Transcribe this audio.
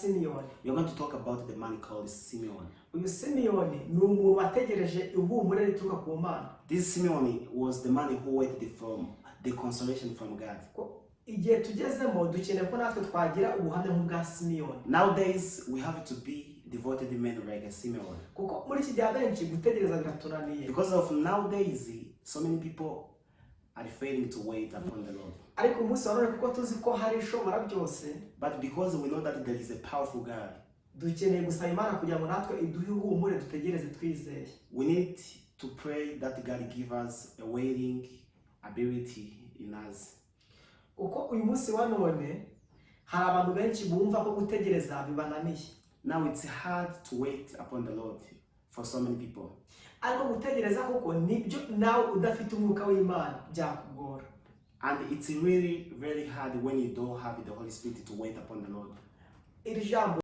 Simiyoni. We are going to talk about the man called Simeon. Uyu Simiyoni ni umuntu wategereje ihumure rituruka ku Mana. This Simeon was the man who waited from the consolation from God. Ko igihe tugezemo dukeneye ko natwe twagira ubuhamya nk'ubwa Simiyoni. Nowadays, we have to be devoted men like Simeon. Kuko muri iki gihe abenshi gutegereza biratunaniye. Because of nowadays, so many people are failing to wait upon the Lord. Ariko umunsi wa none, kuko tuzi ko hari Ishobora byose, But because we know that there is a powerful God, dukeneye gusaba Imana kugira ngo natwe iduhe ihumure dutegereze twizeye. We need to pray that God give us a waiting ability in us. Kuko uyu munsi wa none hari abantu benshi bumva ko gutegereza bibananiye. Now it's hard to wait upon the Lord for so many people. Ariko gutegereza koko nibyo, nawe udafite umwuka w'Imana byakugora. And it's really very hard when you don't have the Holy Spirit to wait upon the Lord. Iri jambo